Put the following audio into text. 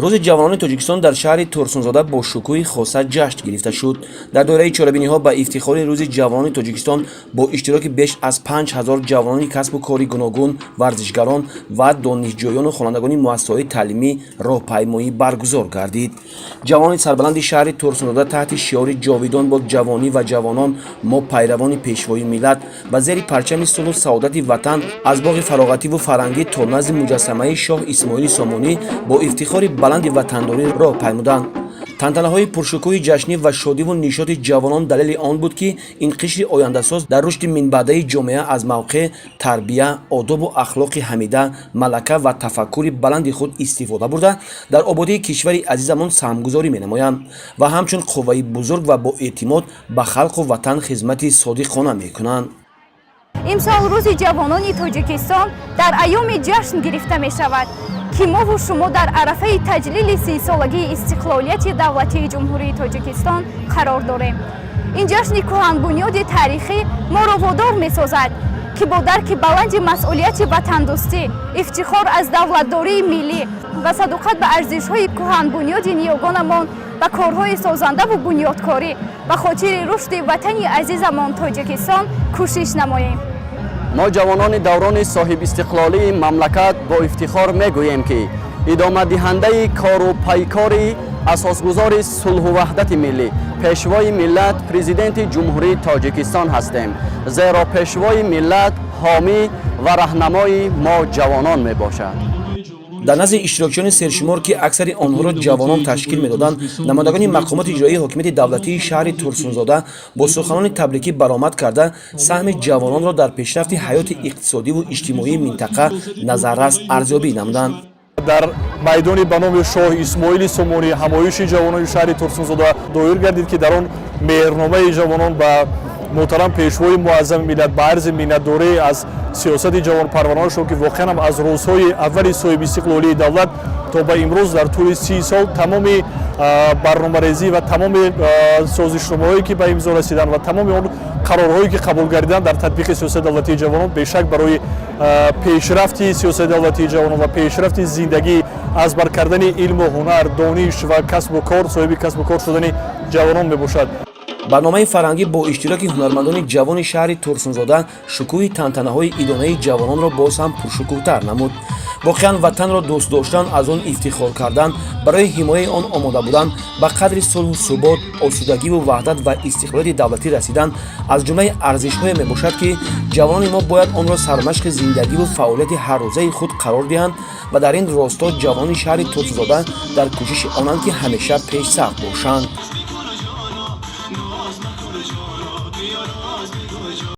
Рӯзи ҷавонони Тоҷикистон дар шаҳри Турсунзода бо шукӯҳи хоса ҷашн гирифта шуд. Дар доираи чорабиниҳо ба ифтихори Рӯзи ҷавонони Тоҷикистон бо иштироки беш аз 5000 ҷавонони касбу кори гуногун, варзишгарон ва донишҷӯёну хонандагони муассисаҳои таълимӣ роҳпаймоӣ баргузор гардид. Ҷавонони сарбаланди шаҳри Турсунзода таҳти шиори «Ҷовидон бод ҷавонӣ ва ҷавонон, мо пайравони Пешвои миллат» ба зери парчами сулҳу саодати ватан аз боғи фароғативу фарҳангӣ то назди муҷассамаи шоҳ Исмоили Сомонӣ бо ифтихори баланди ватандорӣ роҳ паймуданд. Тантанаҳои пуршукӯҳи ҷашнӣ ва шодиву нишоти ҷавонон далели он буд, ки ин қишри ояндасоз дар рушди минбаъдаи ҷомеа аз мавқеъ, тарбия, одобу ахлоқи ҳамида, малака ва тафаккури баланди худ истифода бурда, дар ободии кишвари азизамон саҳмгузорӣ менамоянд ва ҳамчун қувваи бузург ва боэътимод ба халқу ватан хизмати содиқона мекунанд. Имсол Рӯзи ҷавонони Тоҷикистон дар айёми ҷашн гирифта мешавад, ки мову шумо дар арафаи таҷлили 30-солагии истиқлолияти давлатии Ҷумҳурии Тоҷикистон қарор дорем. Ин ҷашни кӯҳанбунёди таърихӣ моро водор месозад, ки бо дарки баланди масъулияти ватандӯстӣ, ифтихор аз давлатдории миллӣ ва садоқат ба арзишҳои кӯҳанбунёди ниёгонамон ба корҳои созандаву бунёдкорӣ ба хотири рушди ватани азизамон Тоҷикистон кӯшиш намоем. Мо, ҷавонони даврони соҳибистиқлолии мамлакат, бо ифтихор мегӯем, ки идомадиҳандаи кору пайкори асосгузори сулҳу ваҳдати миллӣ, Пешвои миллат, Президенти Ҷумҳурии Тоҷикистон ҳастем, зеро Пешвои миллат ҳомӣ ва раҳнамои мо ҷавонон мебошад. Дар назди иштирокчиёни сершумор, ки аксари онҳоро ҷавонон ташкил медоданд, намояндагони мақомоти иҷроии ҳокимияти давлатии шаҳри Турсунзода бо суханони табрикӣ баромад карда, саҳми ҷавононро дар пешрафти ҳаёти иқтисодиву иҷтимоии минтақа назаррас арзёбӣ намуданд. Дар майдони ба номи шоҳ Исмоили Сомонӣ ҳамоиши ҷавонони шаҳри Турсунзода доир гардид, ки дар он меҳрномаи ҷавонон ба муҳтарам Пешвои муаззами миллат ба арзи миннатдорӣ аз сиёсати ҷавонпарваронашон, ки воқеан ҳам аз рӯзҳои аввали соҳибистиқлолии давлат то ба имрӯз дар тӯли 30 сол тамоми барномарезӣ ва тамоми созишномаҳое, ки ба имзо расиданд, ва тамоми он қарорҳое, ки қабул гардиданд дар татбиқи сиёсати давлатии ҷавонон, бешак барои пешрафти сиёсати давлатии ҷавонон ва пешрафти зиндагӣ, аз бар кардани илму ҳунар, дониш ва касбу кор, соҳиби касбу кор шудани ҷавонон мебошад. Барномаи фарҳангӣ бо иштироки ҳунармандони ҷавони шаҳри Турсунзода шукӯҳи тантанаҳои идонаи ҷавононро боз ҳам пуршукӯҳтар намуд. Воқеан, ватанро дӯст доштан, аз он ифтихор кардан, барои ҳимояи он омода будан, ба қадри сулҳу субот, осудагиву ваҳдат ва истиқлолияти давлатӣ расидан аз ҷумлаи арзишҳое мебошад, ки ҷавонони мо бояд онро сармашқи зиндагиву фаъолияти ҳаррӯзаи худ қарор диҳанд ва дар ин росто ҷавонони шаҳри Турсунзода дар кӯшиши онанд, ки ҳамеша пешсаф бошанд.